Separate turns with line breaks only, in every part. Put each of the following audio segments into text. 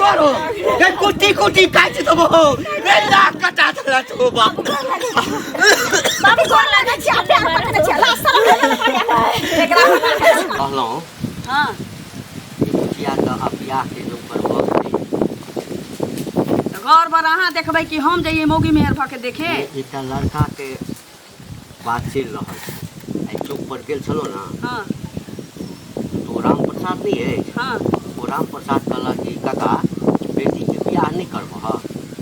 करो रे कुटी कुटी काटि देबो रे नाक कटा देला तो बाप।
बाबू, गोर लागै छी आ प्यार पकड़ने छी, लाज शरम भेल ने एकरा।
कहलहुँ
हँ।
जे बुचिया के आब बियाह के नौकर भऽ गेलै।
तऽ घर बर अहाँ देखबै कि हम जइयै मौगी मेहर भऽ के देखे?
एकटा लड़का के बात चलि रहल छै। आइ चौक पर गेल छलहुँ ने तो राम प्रसाद नहि अछि? ओ राम प्रसाद कहलक कि काका, बेटीके बियाह नहि करबह?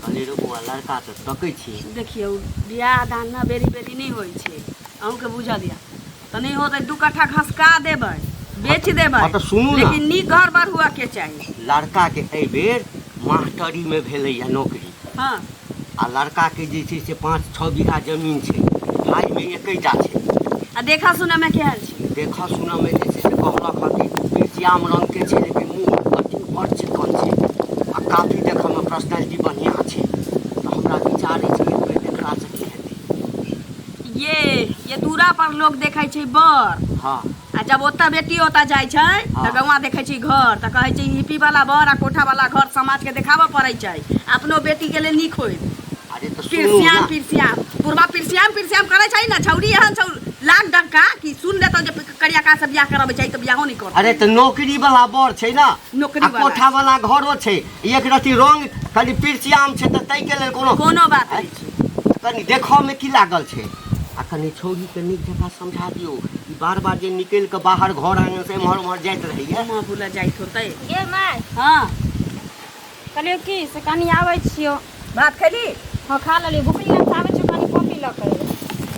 कहलियै, रे बौआ, लड़का तऽ तकै छी।
देखियौ, बियाह दान ने बेरी बेरी नहि होइ छै, अहूँके बुझल यऽ। तऽ नहि होतै, 2 कट्ठा घसका देबै, बेच देबै।
हँ, तऽ सुनू ने।
लेकिन नीक घर बर हुअ के चाही।
लड़काके एहि बेर मास्टरीमे भेलैए नौकरी आ लड़काके जे छै से 5-6 बीघा जमीन छै, भाइमे एकैटा छै।
आ देखा सुनऽमे केहन छै?
देखऽ सुनऽमे जे छै से कहलक हँ कि पिरसियाम रङ्गके छै, लेकिन मुँह अथी बड़ चिक्कन छै आ काफी देखऽमे पर्सनैलिटी बढ़िआँ छै। तऽ हमरा विचार अछि कि एक बेर देखलासँ की हेतै?
ये दूरा पर लोग देखै छै बर आ जब ओतऽ बेटी ओतऽ जाइ छै तऽ गौआ देखै छै घर, तऽ कहै छै हिप्पी वाला बर आ कोठा वाला घर। समाज के देखाबऽ पड़ै छै, अपनो बेटी के लेल नीक होइत।
अरे तऽ सुनू।
पिरसियाम
ने
पिरसियाम पूर्वा पिरसियाम पिरसियाम करै छै ने। छौरी एहन छौ लाख डंका कि सुन लेतौ जे करिया का से बियाह कराबै छै तऽ बियाहो नहि करतौ।
अरे तऽ नौकरी वाला बर छै ने।
नौकरी
आ
वाला।
कोठा वाला घरो छै, एक रति रंग खाली पिरसियाम छै, तऽ ताहिके लेल कोनो
कोनो बात नहि छै।
कनि देखऽमे की लागल छै? आ कनि छौरीके नीक जकाँ समझा दियौ। ई बार बार जे निकलि कऽ बाहर घर आङन से एम्हर ओम्हर जाइत रहैया।
घूमऽ बुलऽ जाइत होतै।
गे माय।
हँ।
कहलियौ की से कनि आबै छियौ।
भात खैली?
हँ, खा लेलियै। भुखली लगसँ आबै छियौ, कनि कॉपी लऽ कऽ अयबै।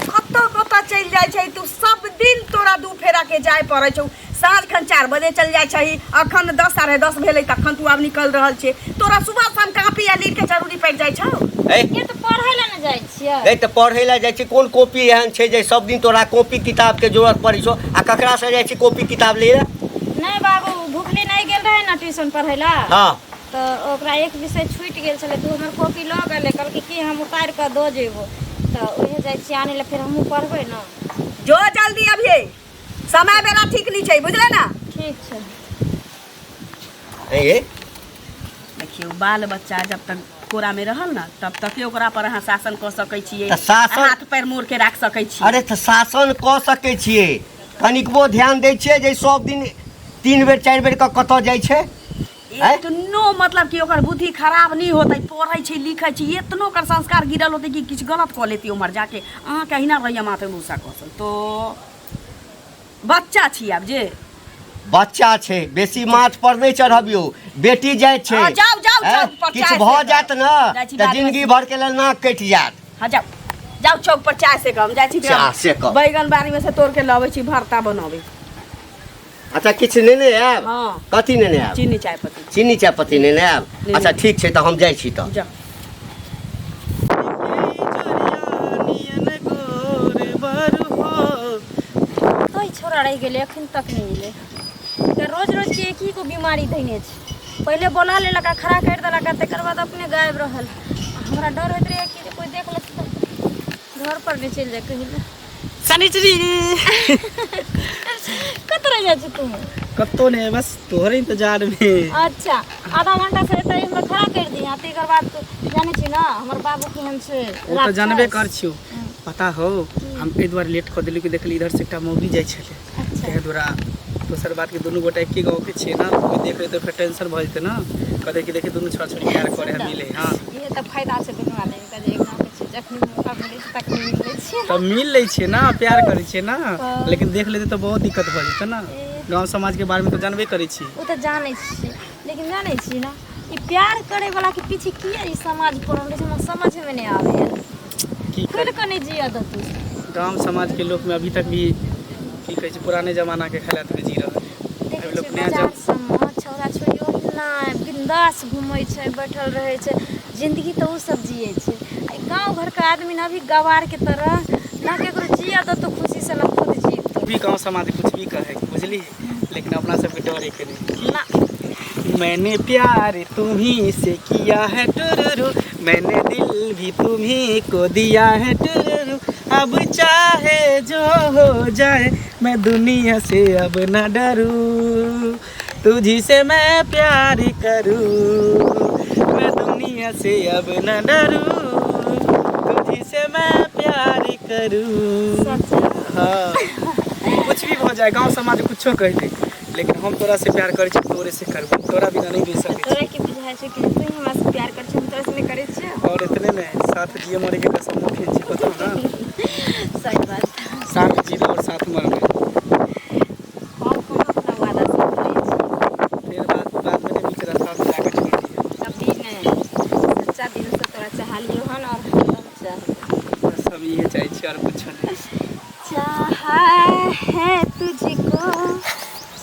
कतऽ कतऽ चलि जाइ छै तू? सब दिन तोरा दू फेरा के जाय पड़ै छौ। साँझ खन 4 बजे चलि जाइ छही, अखन 10 10:30 भेलै तखन तू आब निकलि रहल छै। तोरा सुबह शाम कापी आ लीड के जरूरी पड़ि जाइ छौ।
ए।
ये तऽ पढ़ै लए ने जाइ छियै।
नहि तऽ पढ़ै लए जाइ छी। कोन कॉपी एहन छै जे सब दिन तोरा कॉपी किताबके जरूरत पड़ै छौ? आ ककरासँ जाइ छी कॉपी किताब लै लए?
नहि बाबू, भुखली नहि गेल रहै ने ट्यूशन पढ़ै लए तऽ ओकरा एक विषय छूटि गेल छलै, तऽ ओ हमर कॉपी लऽ गेलै। कहलकै कि हम उतारि कऽ दऽ जेबो। तऽ उएह जाइ छियै आनै लए, फेर हमहूँ पढ़बै ने।
जो जल्दी, अभिये समय बेला ठीक नहीं छै, बुझले ना?
ठीक छै।
ए।
देखियौ, बाल बच्चा जब तक कोरा में रहल ना तब तक ओकरा पर अहाँ शासन कऽ सकै छियै।
तऽ शासन-
हाथ पैर मोड़ के राख सकै छियै।
अरे तऽ शासन कऽ सकै छियै, कनिकबो ध्यान दै छियै जे सब दिन तीन बेर चारि बेर कऽ कतऽ जाइ छै? आँय?
एतनो मतलब कि ओकर बुद्धि खराब नहीं होतै, पढ़ै छै, लिखै छै, एतनो ओकर संस्कार गिरल होतै कि किछु गलत कऽ लेतै उम्हर जाके? अहाँके अहिना रहैया माथे भूसा कसल। तो बच्चा छी आब जे।
बच्चा छै, बेसी माथ पर नहि चढ़बियौ, बेटी जाइ छै।
हँ, जाउ, जाउ,
आँय?
चौक पर
किछु
चाय
भऽ
से
जायत ने
जाइ छी
तऽ
बादमे।
जिंदगी भर के लेल नाक कटि जायत।
हाँ, जाउ जाउ, चौक पर चाय से कम जाइ छी।
चाह से कम।
बैगन बाड़ी में से तोड़ के लबै छी, भरता बनबै।
अच्छा, किछु नेने आयब?
हँ।
कथी नेने आयब?
चीनी चाय पत्ती।
चीनी चाय पत्ती नेने आयब?
नेने।
अच्छा, ठीक छै, तऽ हम जाइ छी तऽ।
जाउ।
तो ई छोरा रहि गेलै, एखन तक नहि एलै। एकर रोज रोज के एक ही गो बीमारी धैने छै। पहिले बोला लेलक आ खड़ा करि देलक आ तकर बाद अपने गायब रहल। आ हमरा डर होइत रहै कि जे कोइ देख लेत तऽ घर पर नहि चलि जाय कहीं लए।
शनिचरी।
कतऽ रहि जाइ छी तू?
कतौ नहि, बस तोहरे इंतजार में।
अच्छा, आधा घंटा से एतऽ हमरा खड़ा करि दी आ तकर बाद तू जानै छी ने हमर बाबू केहन छै।
ओ तऽ जानबे
राक्षस।
कर छियौ। पता हो, हम एहि दुआरे लेट कऽ देलियै कि देखली इधर से एकटा मौगी जाइ छलै। ताहि दुआरे। दोसर बात कि दुनू गोटा एके गाँवके छियै ने, कोइ देख लेतै फेर टेंशन भऽ जेतै ने, कहतै कि देखी दुनू छोड़ा छोड़ी प्यार करे है, मिले। हाँ।
इहे तऽ फायदा छै दुनू आदमी के जे एक गाँव के छियै, जखनी मौका मिलै छै तखनी मिल लै छियै।
तऽ मिल लै छियै ने, प्यार करै छियै ने। लेकिन देख लेतै तऽ बहुत दिक्कत भऽ जेतै ने। गाँव समाजके बारेमे तऽ जानबे करै छी।
ओ तऽ जानै छियै, लेकिन जानै छी ने, ई प्यार करे वाला के पीछे किया ई समाज पड़ल रहै छै, हमरा समझमे नहि आबैया।
की
खुलि कऽ नहि जियऽ देतै।
गाँव समाजके लोकमे अभी तक भी की कहै छै, पुराने जमानाके हालतमे जी रहल है।
देखै
अभी लोक
छियै
नया
बाजार
जम
सबमे छौड़ा छौड़ी ओहिना बिंदास घूमै छै, बैठल रहै छै, जिन्दगी तऽ ओ सब जियै छै। आ ई गाँव घरके आदमी ने अभी गवारके तरह ना केकरो जियऽ देतौ खुशीसँ, ना खुद जीतौ।
भी गाँव समाज कुछ भी कहे, बुझली, लेकिन अपना सबके डर के नहीं।
ना।
मैंने प्यार तुम्ही से किया है टुरुरु, मैंने दिल भी तुम्ही को दिया है टुरुरु, अब चाहे जो हो जाए मैं दुनिया से अब न डरूं, तुझी से मैं प्यार करूं। दुनिया से अब न डरू, तुझी से मैं प्यार करूँ। हाँ, कुछ भी हो जाए, गांव समाज कुछो कह दे, लेकिन हम तोरा से प्यार करै छी, तोरे से करबो, तोरा बिना नहीं रह सकै।
तोरा की बुझाइ छै कि तू हमरा से प्यार करै छी, हम तोरा से नहीं करै छियै?
और इतने ने साथ जिए मरे के कसम खेल छी, बताओ ना।
सही बात।
साथ जीवे और साथ मरबे।
हम कोनो अपना वादा से करै छी।
फिर बात बाद में बीच रास्ता से जाके छोड़ दिए।
कभी नहीं, सच्चा दिल से तोरा चाहलियो हन और हम चाहबो।
बस हम इहे चाहै छी और कुछो नहीं।
चाहा है तुझको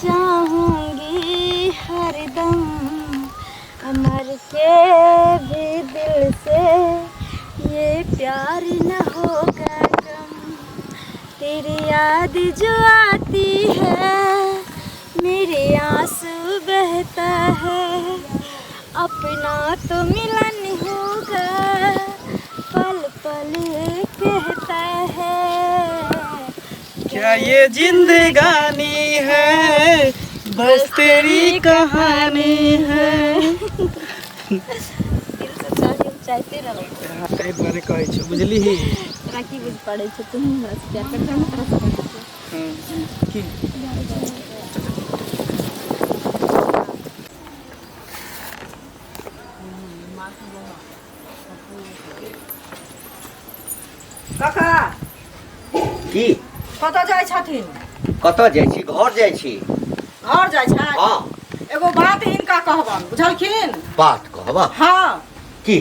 चाहूंगी हरदम, अमर के भी दिल से ये प्यार न होगा कम। तेरी याद जो आती है मेरे आंसू बहता है, अपना तो मिलन होगा पल पल कहता है।
क्या ये जिंदगानी है, बस तेरी कहानी है।
दिल से चाहे हम चाहते रहो।
ताहि दुआरे कहै छियौ, बुझलिही?
तोरा की बुझ पड़ै छै? तू हमरा से प्यार कर, हम तोरा से करै छियौ।
की
काका,
की?
कतऽ जाइ छथिन?
कतऽ जाइ छी? घर जाइ छी।
घर जाइ छै?
हाँ।
एगो बात हिनका कहबन, बुझलखिन?
बात कहबा?
हाँ।
की?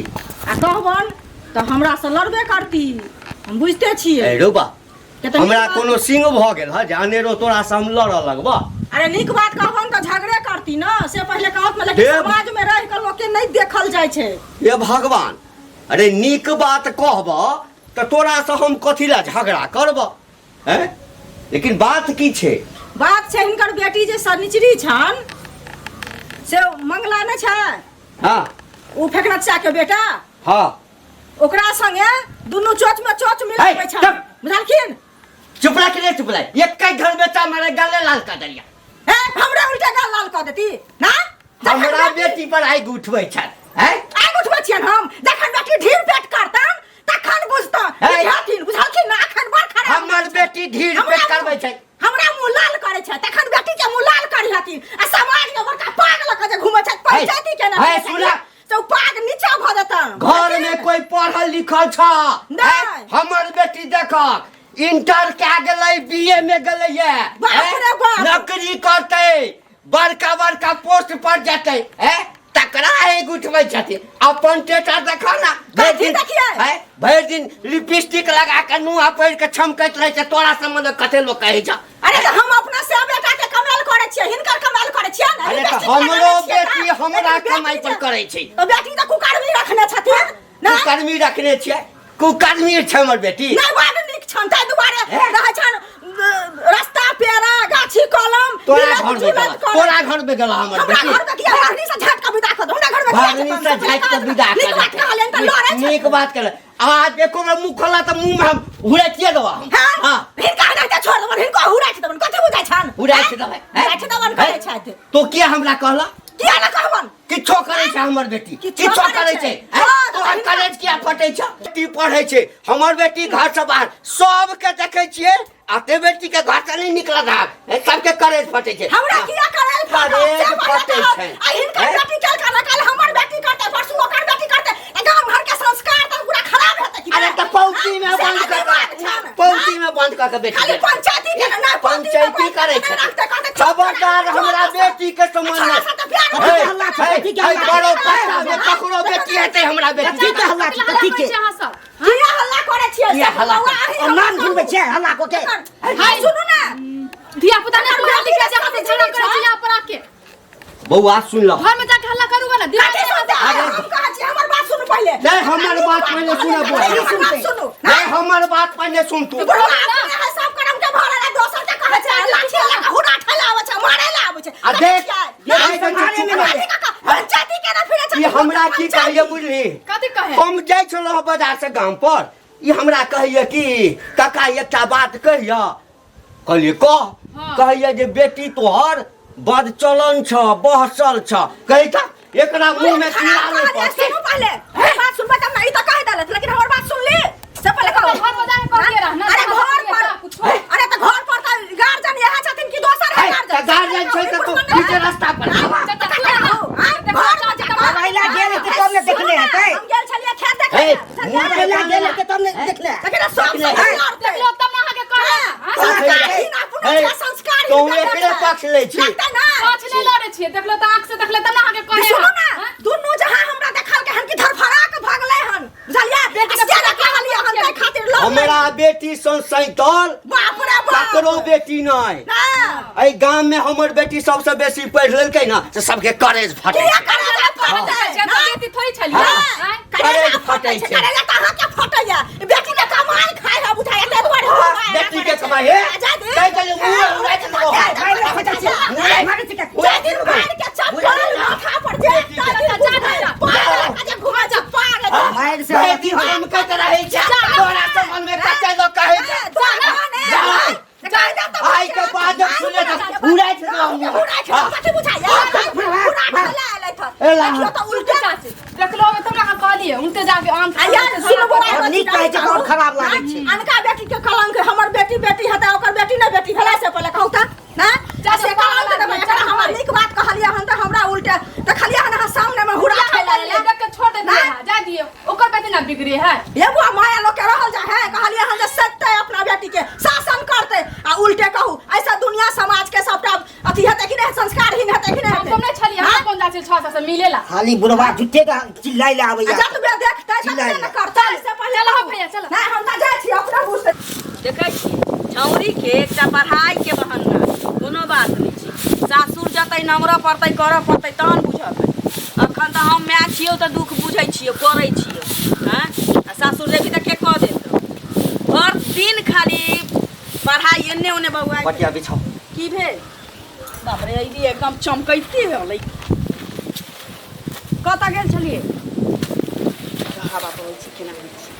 आ कहबन तऽ हमरा से लड़बे करती, हम बुझते छियै।
ए रौ बा,
के तऽ
हमरा
नीक बात-
कोनो सिंह भऽ गेल हँ जे अनेरो तोरा से हम लड़ऽ लगबा?
अरे नीक बात कहबन तऽ झगड़े करती न, से पहिले कहत ने, लेकिन
हे-
समाज में रहि कऽ लोक के नहीं देखल जाइ छै।
हे भगवान, अरे नीक बात कहब तऽ तोरा से हम कथी ला झगड़ा करब हैं? लेकिन बात की छै?
बात छै हिनकर बेटी जे सनिचरी छन से मंगला नहि छै?
हाँ।
ओ फेकरच्चा के बेटा।
हाँ।
ओकरा संगे दुनू चोच में चोच मिलाबै
हे,
छन,
चुप।
बुझलखिन?
चुप रह के चुप रह, एक घर में चा मारे गाले लाल कर दलिया।
हे, हमरा उल्टा गाल लाल कऽ देती ना? जखन
हमरा बेटी पर आगि उठबै छल हैं?
आगि उठबै छियन हम, जखन बेटी ढीर पेट करतन तखन बुझतन।
हे।
बुझलखिन? बुझलखिन ना? अखन बड़ खराब
हमर बेटी ढीर पेट करबै छै।
हमरा मुँह लाल करै छै तखन बेटी के मुँह लाल करी हथिन, आ समाज के बड़का पाग लऽ कऽ जे घूमै छै, पंचायती के ना
हे, सुना।
से ओ पाग नीचा भऽ जेतन।
घर में कोई पढ़ल लिखल छ?
नहि।
हमर बेटी देखक इंटर कए गेलै, बीए में गेलै ये।
बाप रे बाप।
नौकरी करतै, बड़का बड़का पोस्ट पर जेतै, हैं? तकरा आगि उठबै छथिन। अपन टेटा देखऽ ना, भरि
कथी
दिन
देखियै?
हैं? भरि दिन लिपस्टिक लगा के नुआ पहिर के छमकैत रहै छै, तोरा सम्बन्ध कते लोक कहै छ?
अरे तऽ हम अपना से बेटा के कमाल करै छियै, हिनकर कमाल करै छियै ने?
अरे तऽ
लिपस्टिक
हमरो
लगाबै छियै
बेटी
तऽ।
हमरा
लेकिन बेटी
कमाइ पर करै छै।
तऽ बेटी तऽ कुकर्मी रखने छथिन ने?
कुकर्मी रखने छियै? कुकर्मी छै हमर बेटी?
नहि, बड नीक छनि, ताहि दुआरे
हे?
रहै छनि रस्ता पेड़ा गाछी कलम
तोरा
मिलत
घर में
जुलत
गेला,
करत।
तोरा घर में गेला हमर
हमरा
बेटी।
घर में किया? बाहरी से झाँट के विदा कर दो, हमरा घर में किया
बाहरी से
जेतन?
झाँट के विदा
नीक
कर
बात कहलियनि तऽ लड़ै
देतै। नीक बात कहले, आज एको बेर मुँह खोला तऽ मुँह में हम हुरैतिये देबऽ हम।
हाँ?
हाँ।
हिनका एनाहिते छोड़ देबनि, हिनको हुराठि देबनि, कथी बुझै छनि?
हुराठि देबै, हैं?
हुराठि देबनि कहै छथि।
तो किया हमरा कहला?
किया ने कहबनि?
किछो करै छै हमर बेटी,
किछो
किछो
करै
करै
छै।
छै, हैं?
हाँ, तऽ
तोहर
हिनका-
कॉलेज किया फटै छ? बेटी पढ़ै छै, हमर बेटी घर से बाहर सबके देखै छियै, आ ते बेटी के घर से नहीं निकलत हाथ, सबके करेज फटै छै।
हमरा किया करेज फटत?
करेज
से पहिले
फटै
कहब।
छै।
आ हिनकर
हैं?
बेटी चल कर काल हमर बेटी करतै, परसू ओकर बेटी करतै, आ गाम घर के संस्कार तऽ पूरा खराब हेतै कि
अरे
नहि?
तऽ पौती में
से
बंद कर
दिमाग छनि।
पौती में बंद कर के बेटी
खाली
के।
पंचायती के ना, पौती में
पंचायती
बंद
करै
कऽ के
छै।
राखतै, कहतै,
खबरदार हमरा बेटी के समान
छोड़ा सा तऽ प्यार
हे,
हल्ला
हे, हे, बड़ो पत्ता में ककरो बेटी हेतै हमरा बेटी।
कथी के हल्ला छै? कथी के?
अहाँ सब
किया हल्ला करै छियै?
किया हल्ला
बौआ,
करै?
अहीं
और नाम सुनबै छियै हल्ला कऽ के?
हाय, सुनू ना,
धिया पुता ने पढ़ल लिखल छै, अहाँ सब झगड़ा करै छी यहाँ पर आके।
बौआ सुन ल,
घर में जाके हल्ला करूंगा ना दिमाग
कथी सुनते?
अरे-
हम कहै छी, हमर बात सुनू पहिले।
नहीं, हमर बात पहिले सुनऽ बौआ।
हमर बात सुनू।
नहीं, हमर बात पहिले सुन तू।
बुढ़वा अपने है सब करम के भरल है, दोसर के कहै छै, लाठी लगा के हुरा ठेला आबै छै, मारे ला आबै छै।
आ देख,
देखै
ये
छियै?
चुप रह।
काका, पंचायती केना फिरै छै?
ई हमरा की कहैया बुझली?
कथी कहे?
हम जाइ छलहुँ बाजार से गाम पर, ई हमरा कहैया कि काका एकटा बात कहिया। कहलियै कह।
हाँ।
कहैया जे बेटी तोहर बदचलन छ, बहसल छ। कहै त एकरा मुंह में कीड़ा
खराब
नहीं
कहलियै,
पड़तै।
सुनू पहिले हमर बात सुनबै तब ना, ई तऽ कहि देलथि लेकिन हमर बात सुन ली से पहिले कहू।
घर पर जाके कहलियै रहऽ ना,
अरे घर पर
कुछो।
अरे तऽ घर पर तऽ गार्जियन इएह छथिन कि दोसर है
हे, तऽ गार्जियन छै तऽ तू बीच रास्ता पर
महिला गेल हेतै तब ने देखने हेतै।
हम गेल छलियै खेत देखै
हे,
लए, बुझलियै?
मुँह
महिला गेल हेतै तब ने देखने
लेकिन सब
देखलो तब ना अहाँके कहब
संस्कारहीन अपनो
हे,
छै, संस्कारहीन
तोहू
लगै
एकरे
छै।
पक्ष लै छी।
लगतै ना।
पक्ष नहि लड़ै छियै, देखलो तऽ आँख से देखले तब ना अहाँके कहे
सुनू ना, दुनू जहाँ हमरा देखलकै हन कि धड़फड़ा के भगलै हन, बुझलियै?
बेटी के
आ से ने कहलियै हन, ताहि खातिर लड़लै।
हमरा बेटी सन सैतल
बाप रे बाप।
ककरो बेटी नहि।
ना।
एहि गाम में हमर बेटी सबसे बेसी पढ़ि लेलकै ना से सबके करेज फटै
किया
छै।
करेजा फटै?
अच्छा, तऽ बेटी थोड़ी छलियै
हाँ।
आँय?
करेज
करेजा
फटै
फटै छै,
छै।
करेजा तऽ अहाँके फटैया। बेटी के कमाई खाय है बुझाइया, ताहि दुआरे हम
हाँ,
मारि
बेटी के
करै छी।
कमाई हे
आजादी।
ताहि के लिए मुँह उड़ाइ छै तो।
मारि जाहि दिन मारि के चप्पल माथा पर जे ताहि दिन बुझबै, पागल जे घुमै छै, पागल।
मारि से
बेटी चमकैत रहै छै तोरा समन में कते लोक कहै छै आइ के बाद जब सुने तऽ उड़ाइ छै तो मुँह। ए ला।
चाची देखलो तब ना अहाँ कहलियै उनते जाके आम
नीक कहै छै तऽ आओर खराब लागै छै।
अनका बेटी के कलंक है, हमर बेटी बेटी हेतै ओकर बेटी नहि बेटी भेलै से पहिले कहू तऽ ना से कलंक देबै एकरा। हमरा नीक बात कहलियै हन तऽ हमरा उल्टे देखलियै हन अहाँ सामने मे हुरा खाइ
देख के छोड़ देतियै, जा दियौ, ओकर बेटी ना बिगड़े है।
ये बुआ माया लोग के रहल जा है। कहलियै हन जे सत्ते अपना बेटी के शासन करतै आ उल्टे कहू ऐसा दुनिया समाज के सबटा अथी हेतै कि नहि, संस्कारहीन हेतै कि नहि
हम
हेतै?
तो नहि छलियै, अहाँ कोन जाइ छियै छओ साल से मिलेला?
खाली बुढ़वा झूठे के चिल्लाइ ले
आ
आबैया।
जतबे देखतै ततबे
चिल्लाइ
ने
ले।
करतै से पहिले।
चलऽ हौ भैया, चलऽ।
नहि, हम तऽ जाइ छी अपना बुझतै। देखै छी छौरी के एकटा पढ़ाई के बहाना, कोनो बात नहि छै। सासुर जतै नमरऽ पड़तै, करऽ पड़तै तहन बुझतै। अखन तऽ हम माय छियौ तऽ दुःख बुझै छियौ, करै छियौ। हँ, आ सासुर जेबही तऽ के कऽ देतौ? भर दिन खाली पढ़ाई एन्ने ओन्ने बौआ।
पटिया बिछाउ।
की भेल? बाप रे, अइली एकदम चमकैते होलै। कतऽ गेल छलियै? हवा पड़ै छै, केना होइ छै?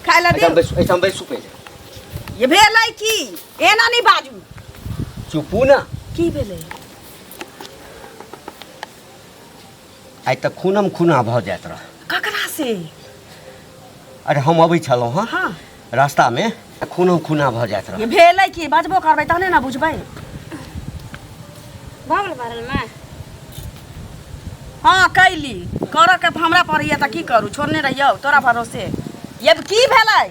खाय लए
एहिठाम
दियौ।
बैसू, एहिठाम बैसू पहिले।
ये भेलै की? एना नहि बाजू।
चुपू ना।
की भेलै?
आइ तऽ खूनम खूना भऽ जाइत रह।
ककरा से?
अरे हम अबै छलहुँ हँ रास्तामे खूनम खूना भऽ जाइत रह।
ये भेलै की? बाजबो करबै तहने ने बुझबै।
भऽ गेल बारलमे?
हँ कैली, करऽ के हमरा पड़ैया तऽ की करू? छोड़ने रहियौ तोरा भरोसे। ये की भेलै?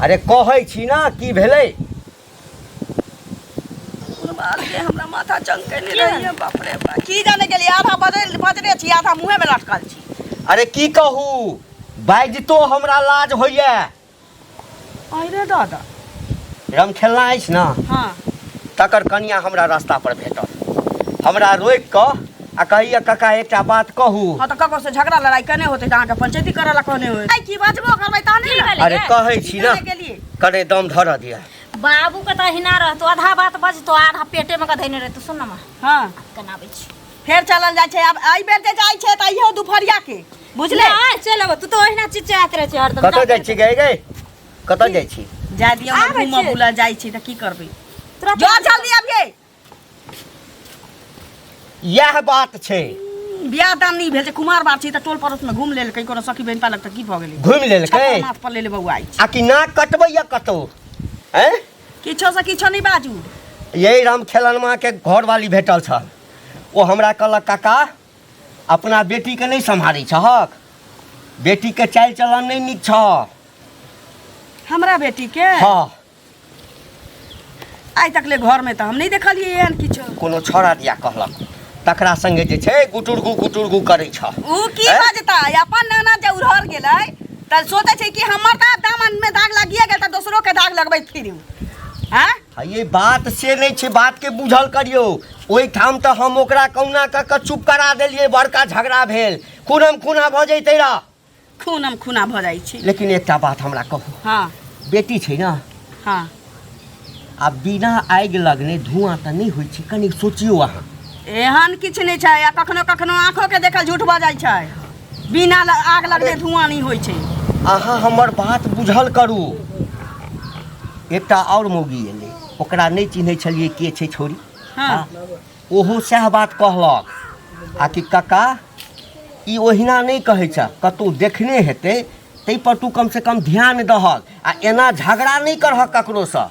अरे कहै छी ना की भेलै।
कोनो बात के हमरा माथा चमकेने रहैया। बाप रे बाप, की जाने गेलियै, आधा बजल बजने छी, आधा मुँहे मे लटकल छी।
अरे की कहू, बाजितो हमरा लाज होइए।
अरे दादा।
रमखेलना अछि ने तकर कनिया हमरा रास्ता पर भेटल, हमरा रोकि कऽ आ कहैया काका एकटा बात कहू।
हँ तऽ ककरो से झगड़ा लड़ाई केने होतै तऽ अहाँके पंचायती करऽ ला कहने होय। आइ की बजबो करबै तहने
की
ने।
भेलै
अरे
गे?
कहै छी ना
की जाने गेलियै?
कने दम धरऽ दिअ।
बाबू के तऽ अहिना रहतो, आधा बात बजतो आधा पेटे में के धैने रहतो। सुन ना माँ,
हँ
केना आबै छी?
फेर चलल जाइ छै। आब एहि बेर जे जाइ छै तऽ इहो दुपहरिया के, बुझले?
नहि चलि अबै, तू तऽ ओहिना चिचियाइत रहै छै हरदम।
कतऽ जाइ छी गै? गै कतऽ जाइ छी?
जा दियौ ने,
आबै
घूमऽ
छियै।
बुलऽ जाइ छी तऽ की करबै?
तुरंत
जो जल्दी आबियै।
इएह बात छै।
बियाह दान नहि भेल छै, कुमार बात छै तऽ टोल पड़ोस में घूम लेलकै, कोनो सखी बहिन पालक तऽ की भऽ गेलै?
घुमि लेलकै।
छप्पर माथ पर लेले बौआ आइ।
आ कि नाक कटबैया कतौ? हैं
किछो से किछो नहि बाजू।
यही राम खेलनमा के घरवाली भेटल छल, ओ हमरा कहलक काका अपना बेटीके नहि सम्हारै छहक, बेटीके चालि चलन नहि नीक छह।
हमरा बेटी के?
हँ।
आइ तक ले घर में तऽ हम नहि देखलियै एहन किछो।
कोनो छौड़ा दिया कहलक, तकरा संगे जे छै गुटुरगु गुटुरगु करै छह।
उ की
हैं?
बजतै? अपन नाना जे उड़हर गेलै तऽ सोचै छै कि हमर तऽ दामन में दाग लागिए गेल तऽ दोसरो के दाग लगबैत फिरू। हैं?
आ ये बात से नहि छै, बातके बुझल करियौ। ओहिठाम तऽ हम ओकरा कहुना कऽ कऽ चुप करा देलियै, बड़का झगड़ा भेल, खूनम खूना भऽ जैतै रह।
खूनम खूना भऽ जाइ छै।
लेकिन एकटा बात हमरा कहू।
हँ।
बेटी छै ने?
हँ।
आ बिना आगि लगने धुआं तऽ नहि होइ छै, कनि सोचियौ अहाँ।
एहन किछु नहि छै, आ कखनो कखनो आँखो के देखल झूठ भऽ जाइ छै। बिना आग लगने धुआं नहि होइ छै।
अहाँ हमर बात बुझल करू। एकटा आओर मौगी एलै, ओकरा नहि चिन्है छलियै के छै छौड़ी।
हँ।
ओहो सएह बात कहलक। आ कि काका ई ओहिना नहि कहै छ, कतहु देखने हेतै, ताहि पर तू कमसँ कम ध्यान दहक आ एना झगड़ा नहि करहक ककरोसँ।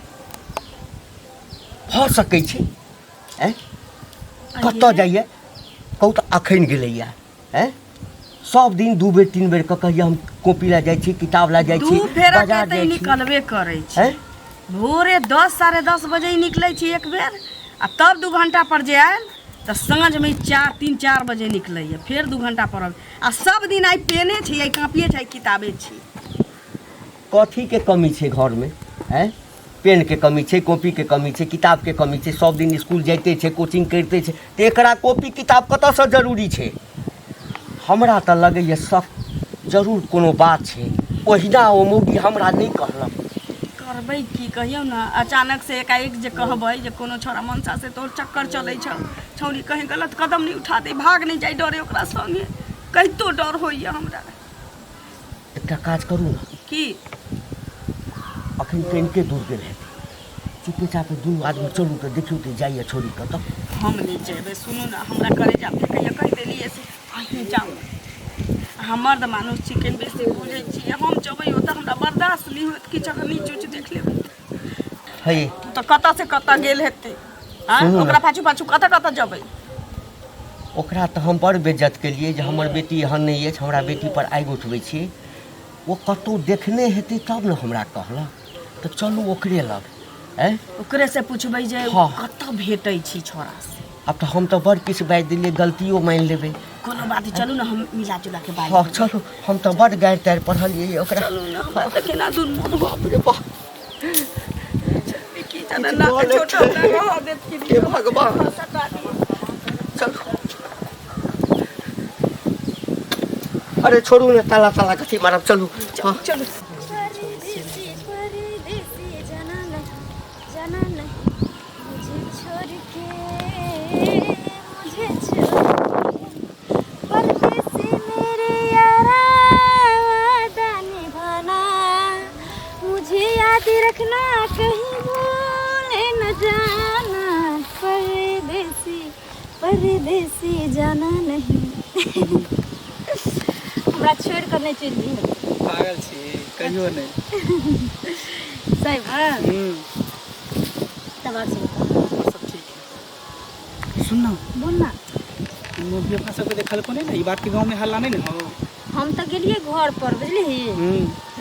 भऽ सकै छै आँय, कतऽ जाइए कहू तऽ? अखन गेलैए आँय, सब दिन 2 बेर 3 बेर कऽ कहैए हम कॉपी लए जाइ छी, किताब लए जाइ छी,
दू फेरा के
बाजार
तऽ
जाइ छी।
निकलबे करै छै।
आँय?
भोरे 10 10:30 बजे ही निकलै छी एक बेर, आ तब 2 घंटा पर जे आयल तऽ साँझमे 4 3 4 बजे निकलैए, फेर 2 घंटा पर अबै। आ सब दिन आइ पेने छी, आइ कॉपिए छै, किताबे छी।
कथीके कमी छै घरमे? आँय, पेनके कमी छै, कॉपीके कमी छै, किताबके कमी छै? सब दिन स्कूल जाइते छै, कोचिंग करिते छै, तऽ एकरा कॉपी किताब कतऽसँ जरूरी छै? हमरा तऽ लगैए सब जरूर कोनो बात छै, ओहिना ओ मौगी हमरा नहि कहलक।
करबै की कहियौ ने, अचानक से एकाएक जे कहबै जे कोनो छौड़ा मनसा से तोहर चक्कर चलै छौ, छौड़ी कहीं गलत कदम नहि उठा दे, भाग नहि जाइ डरे ओकरा संगे, कहितो डर होइए हमरा।
एकटा काज करू ने।
की?
अखन कनिके दूर गेल हेतै, चुपे चापे दुनू आदमी चलू तऽ देखियौ तऽ जाइए छोड़ी कतऽ।
हम नहि जेबै, सुनू ने, हमरा करेजा फेकैए, कहि देलियै से अहीं जाउ। अहाँ मर्द मानुस छी, कनि बेसी बुझै छियै। हम जेबै ओतऽ हमरा बर्दाश्त नहि होयत, किछु अगर नीच उच देख लेबै।
हे
तऽ कतऽ से कतऽ गेल हेतै? आँय,
सुनू ने।
ओकरा पाछू पाछू कतऽ कतऽ जेबै?
ओकरा तऽ हम बड़ बेज्जत केलियै जे हमर बेटी एहन नहि अछि, हमरा बेटी पर आगि उठबै छी। ओ कतहु देखने हेतै तब ने हमरा कहलक, तऽ चलू ओकरे लग। आँय,
ओकरे से पुछबै जे
हँ।
कतऽ भेटै छी छोड़ा से।
आब तऽ हम तऽ बड़ किछु बाजि देलियै, गलतियो मानि लेबै।
कोनो बात नहि, चलू ने हम मिला जुला के बाजि
हँ
देबै।
चलू, हम तऽ बड़ गारि तारि पढ़लियै ओकरा।
चलू ने, हमरा तऽ केना दुनू मोन
बाप रे बाप,
की जाने ना छोट हमरा रह देत कि
हे भगवान। चलू, अरे छोड़ू ने, ताला ताला कथी मारब, चलू। हँ
चलू।
परदेसी परदेसी जाना नहीं, जाना नहीं मुझे छोड़ के, मुझे छोड़ के। परदेसी मेरे यारा वादा निभाना, मुझे याद रखना कहीं भूल न जाना। परदेसी परदेसी जाना नहीं। हमरा छोड़ कर नहीं चलि जइहे।
पागल छी, कहियो नहि।
सही बात। तब आर सब बताउ।
सब ठीक है। सुन ना।
बोल ना।
मूवी अपना सबके देखलको नहि ने, ई बात के गाँव में हल्ला नहि ने हो?
हम तऽ गेलियै घर पर बुझलिही,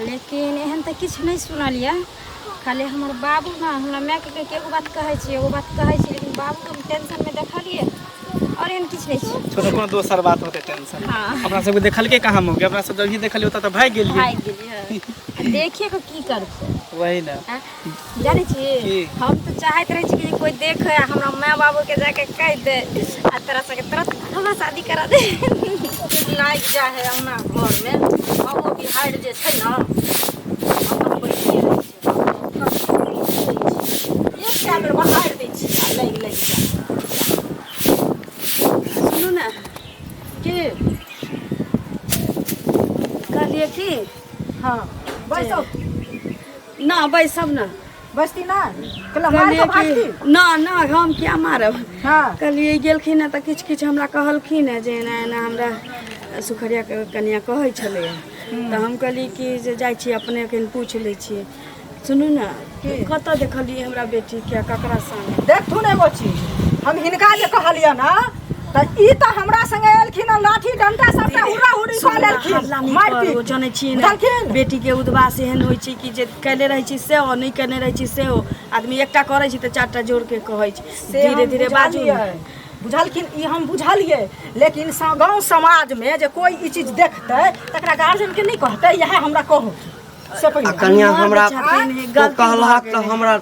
लेकिन एहन तऽ किछु नहि सुनलियै। खाली हमर बाबू ने हमरा मायके कहि के एगो बात कहै छी, एगो बात कहै छी, लेकिन बाबूके हम टेंशनमे देखलियै, आओर एहन किछु नहि छै।
छोड़ो, कोनो दोसर बात होते टेंशन।
हाँ।
अपना सबके देखलके कहाँ मौके, अपना सब जब ही देखलियै ओतऽ तऽ भागि गेलियै।
भागि गेलियै। आ देखिए कऽ की करतै?
वही ने।
आँय? जानै छी
की?
हम तऽ चाहैत रहै छी कि जे कोइ देखै आ हमरा माय बाबूके जाके कहि दे आ तोरा सबके तुरंत हमरा शादी करा दे।
लागि जाइ है अंगना घरमे हवो बिहाड़ि जे छै ने, अपन बैठिए रहै छै। एकटा बेर बहारि दै छियै आ लागि लागि जाइ।
सुनू ने।
की?
कहलियै की।
हँ, बैसो।
ना बैसब ना।
बैसती ना कहलहुँ, मारि कऽ
कहलियै
भागती।
कि ना ना, हम किया मारब?
हँ।
कहलियै गेलखिन हँ तऽ किछु किछु हमरा कहलखिन हँ जे एना एना हमरा सुखरियाके कनिया कहै छलैए, तऽ हम कहलियै कि जे जाइ छी अपने कनि पूछि लै छियै। सुनू ने, कतऽ देखलियै हमरा बेटीके, ककरा संगे?
देखथुन, एगो चीज हम हिनका जे कहलियै ने, तऽ ई तऽ हमरा संगे एलखिन हँ, लाठी डंटा सबटा हुर्रा हुर्री कऽ लेलखिन,
हल्ला नहि
मारि
करू,
पीट
जनै छियै ने।
बुझलखिन?
बेटीके उदबास एहन होइ छै कि जे कयले रहै छी सेहो, नहि कयने रहै छी सेहो, आदमी एकटा करै छै तऽ चारिटा जोड़ के कहै छै।
से
धीरे
हम
धीरे बाजू ने।
बुझलियै, बुझलखिन, ई हम बुझलियै, लेकिन गाँव समाजमे जे कोइ ई चीज देखतै तकरा गार्जियनके नहि कहतै, इएह हमरा कहू से
आ
पहिले।
कनिया, हमरा
छथिन,
तो
गलती
कहलहक
भऽ
तऽ
गेलै।
हमरा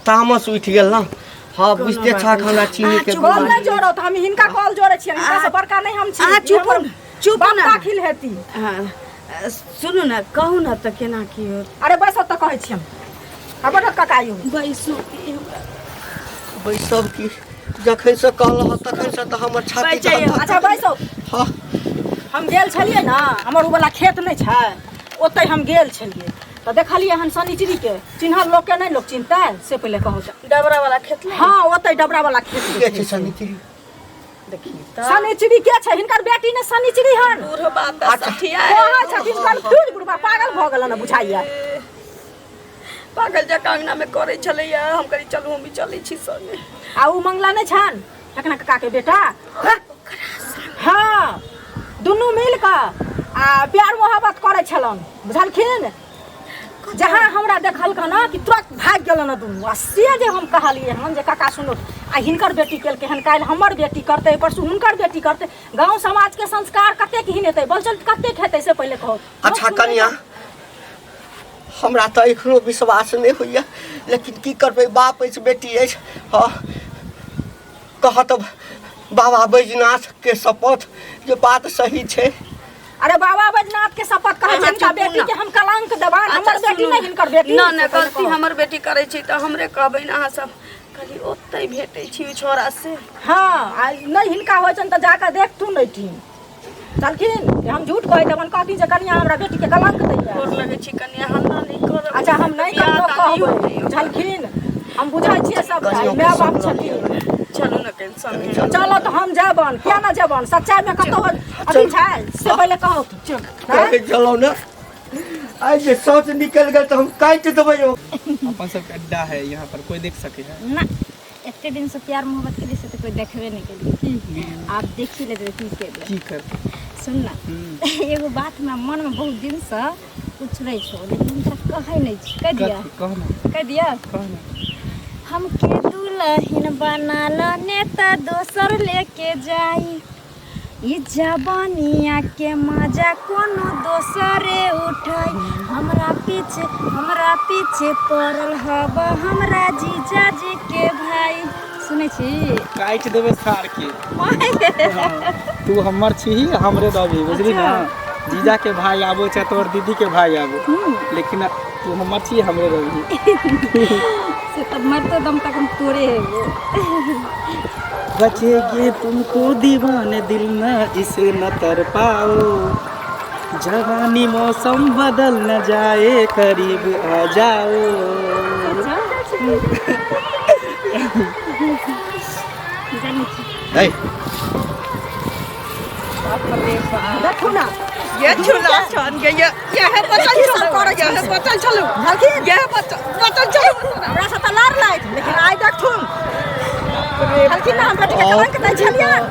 तामस उठि गेल ने। हँ, बुझिते छहक हमरा चीनी के
चुप
कॉल
बीमारी।
नहि जोड़ो तऽ हम हिनका कॉल जोड़ै छियै, हिनका से बड़का नहि हम छी।
अहाँ
ई
चुप
हमर
ने, चुप
बाप
ने।
दाखिल हेती।
हँ, सुनू ने, कहू ने तऽ केना की होत?
अरे बैसब तऽ कहै छी हम। आ बैठत काका यौ।
बैसू की हमरा।
बैसब की, जखन से कहलह तखन से तऽ हमर छाती
बैसैये।
धक धक।
अच्छा बैसो।
हँ।
हम गेल छलियै ने, हमर ओ वाला खेत नहि छै, ओतहि हम गेल छलियै तऽ देखलियै हन शनिचरीके। चिन्हल लोकके नहि लोक चिन्हतै, से पहिले कहू तऽ।
डबरा वाला खेत नहि?
हँ, ओतहि डबरा वाला खेत
के छै शनिचरी?
देखी
शनिचरी के छै हिनकर बेटी ने शनिचरी हन
बूढ़ बाप तऽ सठिया
कहै छथिन कन्फ्यूज बुढ़बा पागल भऽ गेलन बुझाइया
पागल जकाँ अंगना में करै छलैया हम कहली चलू हम भी चलै छी संगे
आ उ मंगला नहि छनि तखना काका के बेटा हाँ दुनू मिल कऽ आ प्यार मोहब्बत करै छलन बुझलखिन जहाँ हमरा देखलक ने कि तुरंत भागि गेलन दुनू आ से जे हम कहलियै हन जे काका सुनू आ हिनकर बेटी केलकै हन काल्हि हमर बेटी करतै परसू हुनकर बेटी करतै गाँव समाजके संस्कार कतेक हीन हेतै बलचल कतेक हेतै से पहिले कहू
अच्छा कनिया हमरा तऽ एखनो विश्वास नहि होइए लेकिन की करबै बाप अछि बेटी अछि हँ कहत बाबा बैजनाथ के शपथ जे बात सही छै
अरे बाबा बैजनाथ के शपथ कहै छै हिनका बेटी के हम कलंक देबान हमर बेटी नहि हिनकर बेटी
ना ना गलती हमर बेटी करै छै तऽ हमरे कहबै ने अहाँ सब कहली ओतै भेटै छी ओहि छोरा से
हँ आ नहि हिनका होइ छनि तऽ जाकऽ देखथुन नहि ठीन चलखिन जे हम झूठ कहै देबनि कहथिन जे कनिया हमरा बेटी के कलंक दैया
गोर लगै छी कनिया हल्ला नहि करब
अच्छा हम नहि
बियाह
ककरो
दान नहि
कहबै
होतै।
बुझलखिन हम बुझै छियै सब माय बाप छथिन
चलू ने कनि संगे
चलो तऽ हम जेबन किया ना जेबन सच्चाई में कतौ अथी छै से पहिले कहू
कहै छलहुँ ने आइ जे सोच निकलि गेल तऽ हम काटि देबै ओ
अपन सबके अड्डा है यहाँ पर कोई देख सके है
ना एते दिन से प्यार मोहब्बत के से तो कोई देखबे नहीं केलिए की आप देखी लेते की केलिए
की कर
सुन ना एगो बात हमरा मन में बहुत दिन से उछलै छौ लेकिन हम तोरा कहै नहीं छी कह दिया
कथी कह ना
कह दिया
कह ना
हमके दुल्हन बना ने त दोसर लेके जाई ई जवानिया के मजा कोनो दोसरे उठाई हमरा पीछे पड़ल हब हमरा जीजा जी के भाई सुनै छी
काटि देबै सार के हाँ, तू हमर छीही हमरे दबी बुझली ना जीजा के भाई आबो चाहे तोहर दीदी के भाई आबो लेकिन तू हमर छी हमरे दबी
से तब मरते दम तक हम तोरे हेबो
बचेगी तुमको दीवाने दिल न इसे न तर पाओ जवानी मौसम बदल न जाए करीब आ जाओ
जानै छी
है
देखू ना
ये झूला छन के ये ये है बचल छलू ये है बचल छलू ये बचल बचल छलू
हमरा से तऽ लड़लथि लेकिन आइ देखथुन कहलखिन ना हम बेटीके कलंक दै छलियनि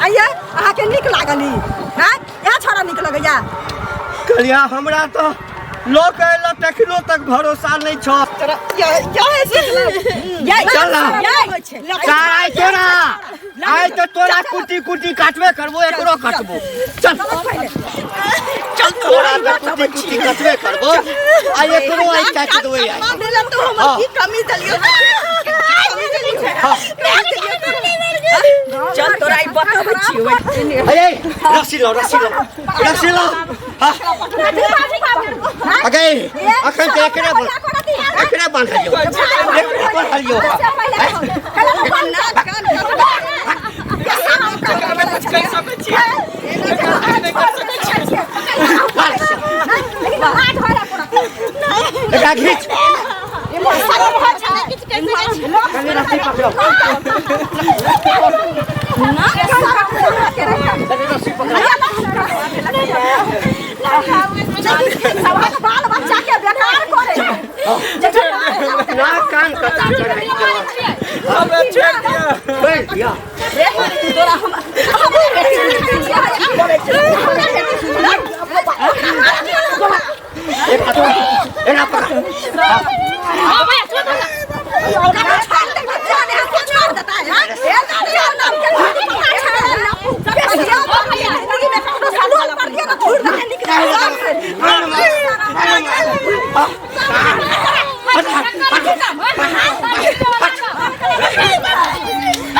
आइए अहाँके नीक लागल ई हँ इएह छोड़ा नीक लगैया
कहलिया हमरा तऽ लऽ के एलऽ तखनो तक भरोसा नहि छौ
तोरा ये ये ये
चल ना।
होइ छै
चार आइ तोरा आइ तऽ तोरा कुटी कुटी काटबे करबो एकरो काटबो चल
चल
तोरा तऽ कुटी कुटी काटबे करबो आ एकरो आइ काटि देबै आइ
देलक तो हमर की कमी देलियो कमी देलियो चल तोरा ई बतबै छियै
अरे रस्सी लो रस्सी लो रस्सी लो हाँ अगे अखन तऽ एकरे एकरे बान्हलियौ एकरे बान्हलियौ एकरा घीच कनी रस्सी पकड़ो कनी रस्सी पकड़ो
बाल बच्चा के बेकार करे
ना कान कटा के रख
हमरा छोड़ दिया
बैठ दिया एक हाथ एना पकड़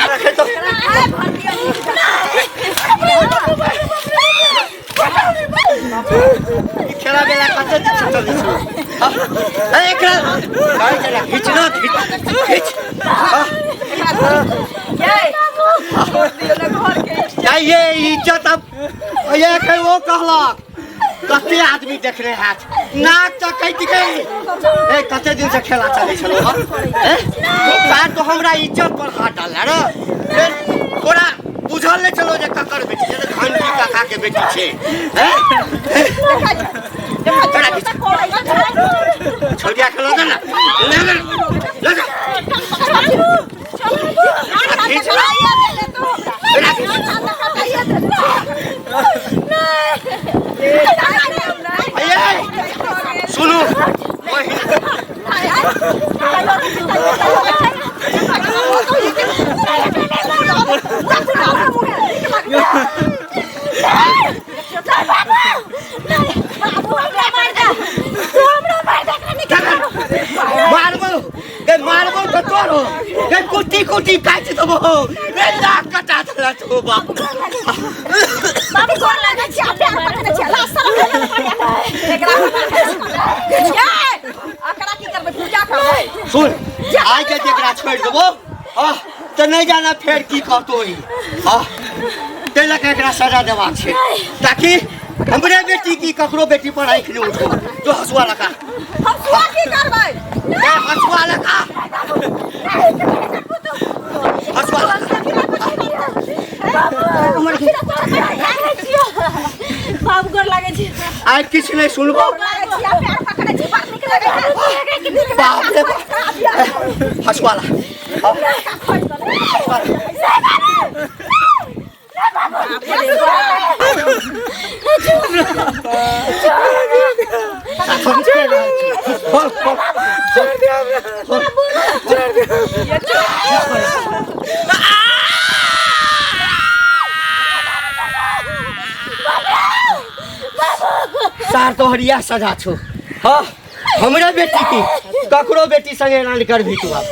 रखे तो ई खेला बेला कते दिन से चलै छौ हाँ? ए, एकरा गाड़ी चला खींच ना खींच खींच हाँ? जाइए इज्जत अब ये एखन ओ कहलक कते आदमी देखने हैत नाक तऽ कटि गेल ए कते दिन से खेला चलै छलौ हँ ए तार तो हमरा इज्जत पर हाथ डालले रे ए, तोरा बुझल नहि छलो जे ककर बेटी छै घंटी काका के बेटी छै हैं? तोरा किछु छोड़िया खेलो ना ले ले ले जा खींच ले। तोरा किछु अये, सुनू मारबो गे मारबो तऽ तोरो गे कुटी कुटी काटि देबो गे नाक कटा देला छौ बाप।
बाबू गोर लागै छी आ पैर पकड़ै छी लाज शरम भेल एकरा एकरा की करबै पूजा करबै।
सुन आइ के जेकरा छोड़ि देबो आ तऽ नहि जाना फेर की कहतो ई आ ताहि लऽ कऽ एकरा सजा देबाक छै ताकि हमरे बेटी की ककरो बेटी पर आँखि नहि उठो। जो हँसुआ लगा।
हँसुआ की करबै?
ए हँसुआ लगा, हँसुआ लगा।
बाबू गोर लागै छी।
आइ किछु नहि सुनबो। बाप रे बाप, हँसुआ ला, हँसुआ ला। सार तोहर इएह सजा छौ। हाँ, हमरे बेटी की ककरो बेटी संगे एना नहि करबही तू आब।